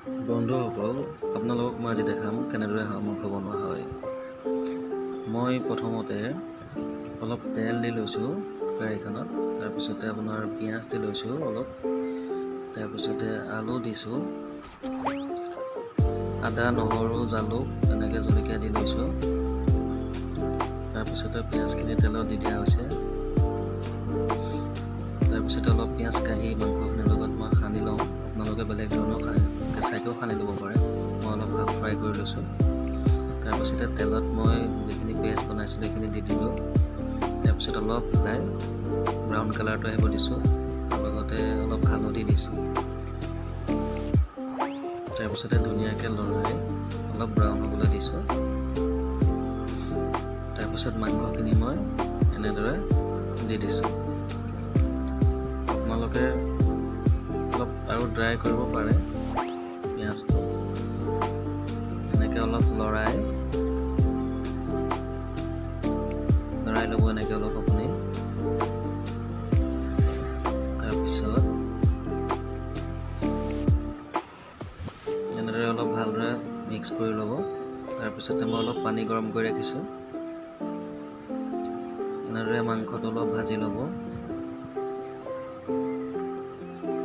বন্ধুসকল, আপোনালোকক মই আজি দেখাম কেনেদৰে হাঁহ মাংস বনোৱা হয়। মই প্ৰথমতে অলপ তেল দি লৈছোঁ কেৰাহীখনত। তাৰপিছতে আপোনাৰ পিঁয়াজ দি লৈছোঁ অলপ, তাৰপিছতে আলু দিছোঁ, আদা, নহৰু, জালুক এনেকৈ জলকীয়া দি লৈছোঁ। তাৰপিছতে পিঁয়াজখিনি তেলত দি দিয়া হৈছে। তাৰপিছতে অলপ পিঁয়াজ কাঢ়ি মাংসখিনিৰ লগত মই সানি লওঁ। আপোনালোকে বেলেগ ধৰণেও কেঁচাকৈও সানি ল'ব পাৰে। মই অলপ হাফ ফ্ৰাই কৰি লৈছোঁ। তাৰপিছতে তেলত মই যিখিনি পেষ্ট বনাইছিলোঁ সেইখিনি দি দিলোঁ। তাৰপিছত অলপ হিলাই ব্ৰাউন কালাৰটো আহিব দিছোঁ, লগতে অলপ হালধি দিছোঁ। তাৰপিছতে ধুনীয়াকৈ লৰাই অলপ ব্ৰাউন হ'বলৈ দিছোঁ। তাৰপিছত মাংসখিনি মই এনেদৰে দি দিছোঁ। আপোনালোকে অলপ আৰু ড্ৰাই কৰিব পাৰে পিঁয়াজটো। এনেকৈ অলপ লৰাই লৰাই ল'ব এনেকৈ অলপ আপুনি। তাৰপিছত এনেদৰে অলপ ভালদৰে মিক্স কৰি ল'ব। তাৰপিছতে মই অলপ পানী গৰম কৰি ৰাখিছোঁ। এনেদৰে মাংসটো অলপ ভাজি ল'ব।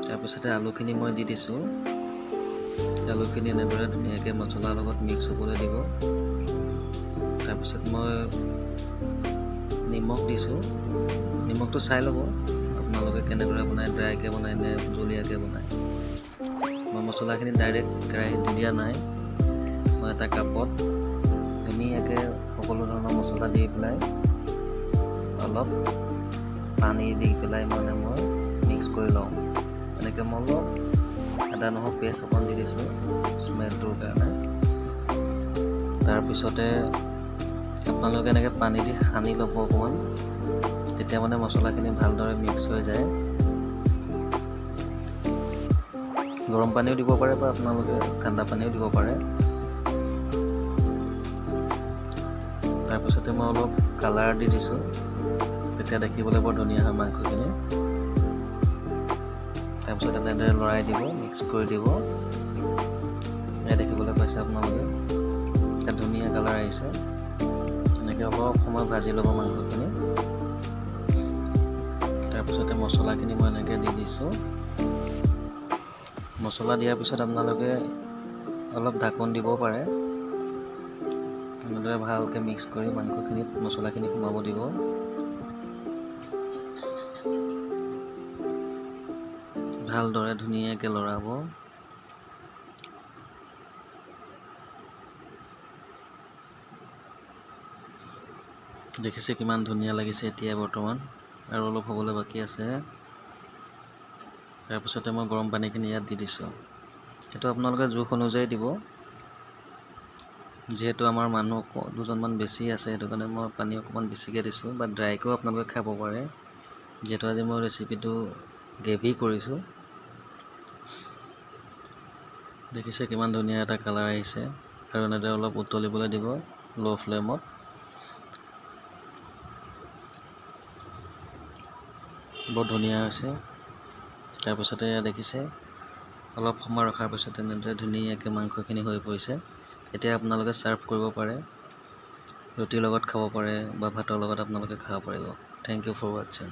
তাৰপিছতে আলুখিনি মই দি দিছোঁ। আলুখিনি এনেদৰে ধুনীয়াকৈ মছলাৰ লগত মিক্স হ'বলৈ দিব। তাৰপিছত মই নিমখ দিছোঁ। নিমখটো চাই ল'ব আপোনালোকে কেনেদৰে বনায়, ড্ৰাইকৈ বনায় নে জলীয়াকৈ বনায়। মই মছলাখিনি ডাইৰেক্ট কেৰাহীত দি দিয়া নাই। মই এটা কাপত ধুনীয়াকৈ সকলো ধৰণৰ মছলা দি পেলাই অলপ পানী দি পেলাই মানে মই মিক্স কৰি লওঁ। এনেকৈ মই অলপ আদা নহৰু পেষ্ট অকণ দি দিছোঁ স্মেলটোৰ কাৰণে। তাৰপিছতে আপোনালোকে এনেকৈ পানী দি সানি ল'ব অকণমান, তেতিয়া মানে মছলাখিনি ভালদৰে মিক্স হৈ যায়। গৰম পানীও দিব পাৰে বা আপোনালোকে ঠাণ্ডা পানীও দিব পাৰে। তাৰপিছতে মই অলপ কালাৰ দি দিছোঁ, তেতিয়া দেখিবলৈ বৰ ধুনীয়া হয় মাংসখিনি। তাৰপিছত এনেদৰে লৰাই দিব, মিক্স কৰি দিব। এয়া দেখিবলৈ পাইছে আপোনালোকে, এটা ধুনীয়া কালাৰ আহিছে। এনেকৈ অলপ সময় ভাজি ল'ব মাংসখিনি। তাৰপিছতে মছলাখিনি মই এনেকৈ দি দিছোঁ। মছলা দিয়াৰ পিছত আপোনালোকে অলপ ঢাকোন দিব পাৰে। এনেদৰে ভালকৈ মিক্স কৰি মাংসখিনিত মছলাখিনি সোমাব দিব। ভালদৰে ধুনীয়াকৈ লৰাব। দেখিছে কিমান ধুনীয়া লাগিছে এতিয়া বৰ্তমান, আৰু অলপ হ'বলৈ বাকী আছে। তাৰপিছতে মই গৰম পানীখিনি ইয়াত দি দিছোঁ। সেইটো আপোনালোকে জোখ অনুযায়ী দিব। যিহেতু আমাৰ মানুহ দুজনমান বেছি আছে, সেইটো কাৰণে মই পানী অকণমান বেছিকৈ দিছোঁ। বা ড্ৰাইকৈও আপোনালোকে খাব পাৰে। যিহেতু আজি মই ৰেচিপিটো গ্ৰেভি কৰিছোঁ। দেখিছে কিমান ধুনীয়া এটা কালাৰ আহিছে। আৰু এনেদৰে অলপ উতলিবলৈ দিব ল' ফ্লেমত। বৰ ধুনীয়া হৈছে। তাৰপিছতে দেখিছে অলপ সময় ৰখাৰ পিছত এনেদৰে ধুনীয়াকৈ মাংসখিনি হৈ পৰিছে। এতিয়া আপোনালোকে ছাৰ্ভ কৰিব পাৰে, ৰুটিৰ লগত খাব পাৰে বা ভাতৰ লগত আপোনালোকে খাব পাৰিব। Thank you for watching.